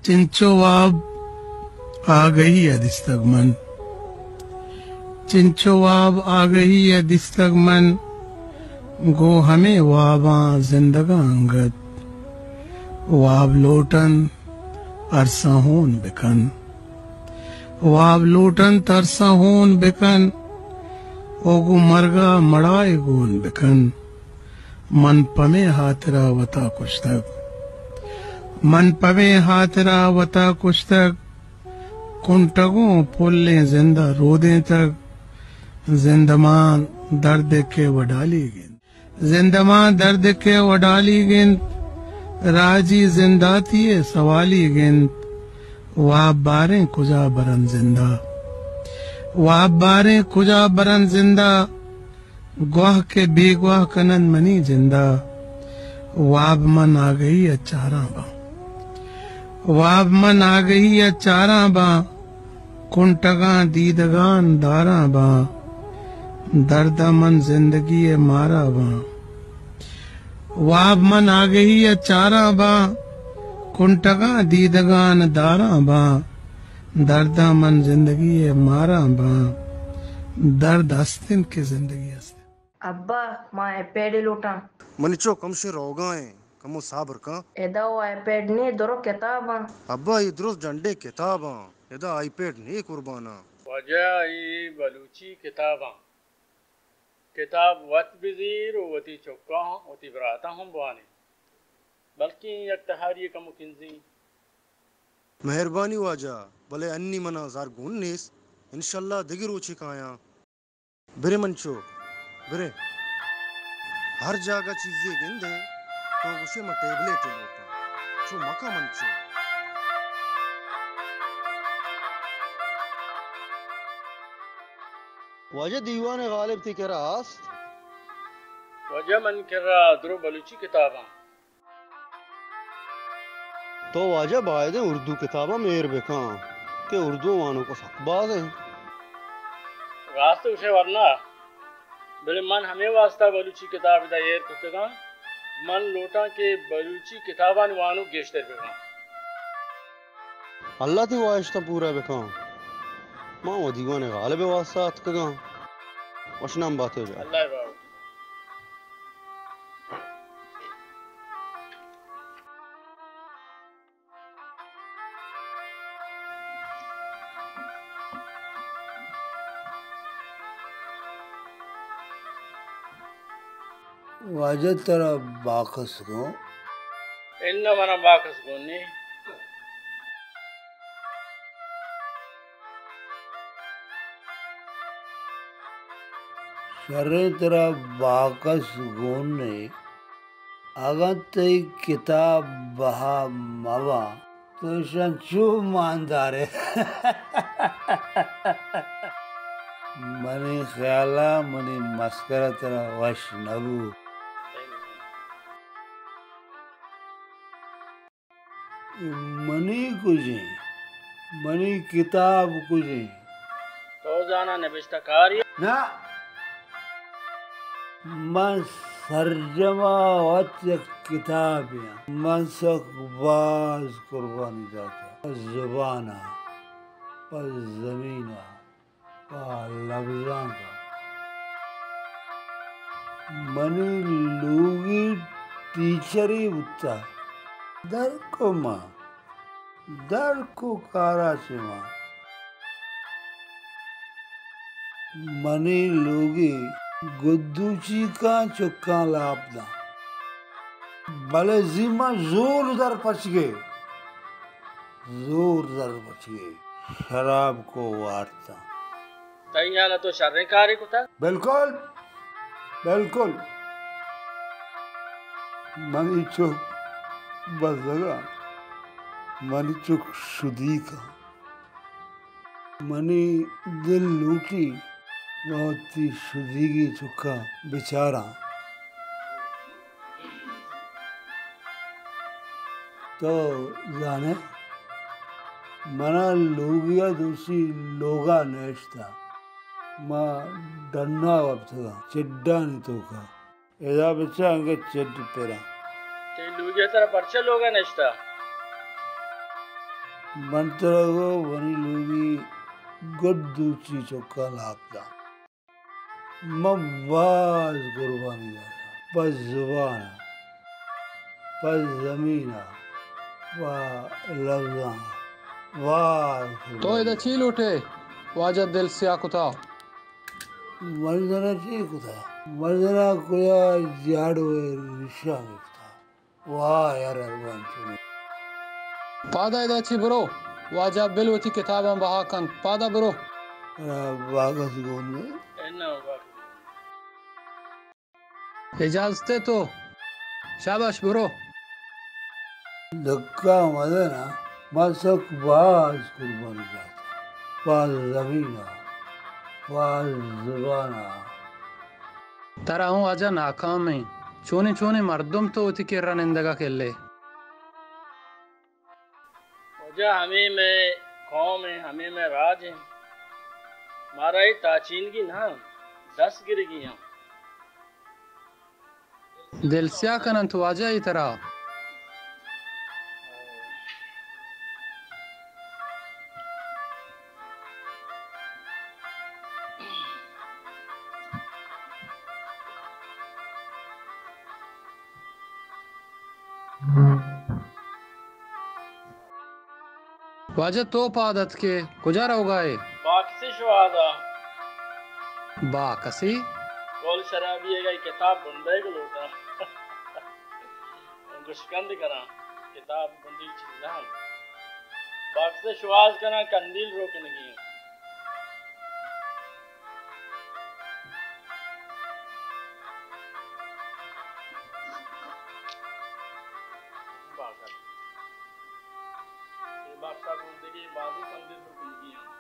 چنچو واب آگہی ءَ دیستگ من، چنچو واب آگہی ءَ دیستگ من، گوں ہمے واباں زندگاں انگت۔ واب لوٹنت ارساں ہون بکن، واب لوٹنت ارساں ہون بکن، او گوں مرگا مڑائے گون بکن۔ من پمے ہاترا وتا کشتگ، من پمے ہاترا وتا کشتگ، کنٹگوں پلیں زندا رودینتگ۔ زندمان دردے کہ وڈالیگ انت، زندمان دردے کہ وڈالیگ انت، راجی زنداتی ءِ سوالیگ انت۔ واب باریں کجا برنت زندا، واب باریں کجا برنت زندا، گواہ کہ بیگواہ کننت منی جندا۔ واب من آگہی ءَ چاراں باں، واب من آگہی ءَ چاراں باں، کنٹگاں دیدگان داراں باں، درد ءَ من زندگی ءِ مارا باں۔ واب من آگہی ءَ چاراں باں، کنٹگاں دیدگان داراں باں، درد ءَ من زندگی ءِ ماراں باں۔ درد ہست انت کہ زندگی ہست انت۔ ابا، ما آئی پیڈے لوٹاں۔ منی چک ہمشیں روگا ایں، کمو صبر کن۔ ادا و آئی پیڈ نے، درو کتاباں۔ ابا، اے درست جنڈیں کتاباں۔ ادا آئی پیڈ نے قرباناں۔ واجہ، اے بلوچی کتاباں۔ کتاب وت بزیر و وتی چکاں، وتی براتاں ہم بوانین۔ بلکیں یک تہاری کمو کنزیں۔ مہربانی واجہ، بلے انی منا زر گون نیست۔ انشاءاللہ دگہ روچے کایاں۔ برے منچو، برے۔ ہر جاگہ چیزے گندے، تو گوشے من ٹیبلیٹے لوٹاں۔ چو مکن منچو۔ واجہ، دیوان غالب تئی کرا است؟ واجہ، من کرا درو بلوچی کتاباں۔ تو واجہ بایدیں اردو کتاباں مہر بکن کہ اردو وانوک سک باز انت۔ راست گوشے ورنا، بلے من ہمے واسطہ بلوچی کتاب ادا ایر کتگاں، من لوٹاں کہ بلوچی کتابانی وانوک گیشتر بباں۔ اللہ تئی واہشتاں پورا بکن۔ من و دیوان غالب واسطہ اتکگاں۔ وشنام باتے بیا۔ اللہ بابا۔ واجہ ترا باکس گوں؟ اناں، منا باکس گون نے۔ شریں، ترا باکس گون نے۔ اگاں تئی کتاب بہا مہ باں، تو اشاں چو مان دارے؟ منی خیال ءَ منی مسکرا ترا وش نہ بو۔ منی کجیں؟ منی کتاب کجیں؟ تو زاناں نبشتہ کارے؟ نہ، من سرجم ءَ وت یک کتابے آں۔ من سک باز قربانی داتہ پہ زبان ءَ، پہ زمین ءَ، پہ لبزانک ءَ۔ منی لوگی ٹیچرے بوتہ۔ درکو ما، درکو کارا چہ ما۔ منی لوگی گدوچیکاں چکاں لاپ داں۔ بلے زی ما زور در پچ گئے۔ زور در پچ گئے۔ شراب کو وارتاں۔ تئی ہیال ءَ تو شریں کارے کتگ؟ بلکل، بلکل۔ منی چک بزگاں، منی چک شدیکاں۔ منی دل لوٹی من وتی شدیگی چکاں بچاراں۔ تو زانئے، منا لوگی ءَ دوشی لوگا نشتہ۔ ما ڈنا وپتگاں، چڈانی توکا۔ ادا بچار انگت چڈ پراں۔ تئی لوگی ءَ ترا پرچا لوگا نشتہ؟ من ترا گوں منی لوگی گڈ دوستی چکاں لاپ داں۔ من باز قربانی داتاں۔ پہ زبان ءَ، پہ زمین ءَ، پہ لبزاں ءَ باز قربانی۔ تو ادا چی لوٹے؟ واجہ دل سیاہ کتا۔ من زاناں چی کتا؟ من زاناں کجا جاڑو ءِ ریشاں گپتا۔ واہ یار ارمان چونیں۔ پادا ادا چی برو۔ واجہ بل وتی کتاباں بہا کنت۔ پادا برو۔ ارا باکس گون دے۔ اجازت ہے تو۔ شاباش برو۔ دھکا مدے نا، ما سک باز قربانی دات۔ باز زمین ءَ، باز زبان ءَ۔ ترا ہوں واجہ ناکام ایں۔ چونیں چونیں مردم تو وتی کرا نندگا کلے۔ واجہ ہمے مئے قوم ایں، ہمے مئے راج ایں۔ مارا اے تاچینگی نہ، دست گرگی ایں۔ دل سیاہ کننت واجہ ای ترا۔ واجہ تو پاد اتکے، کجا روگا ئے؟ باکسی شوہازا۔ باکسی؟ گل شرابی ئیگا کتاب بندئیگ لوٹاں۔ گشکند کناں، کتاب بندی چیز نہ۔ باکسی شوہاز کناں، کندیل روکنگی۔ اے بخش ءَ گوں دگہ بازیں کندیل بکنگی اَنت۔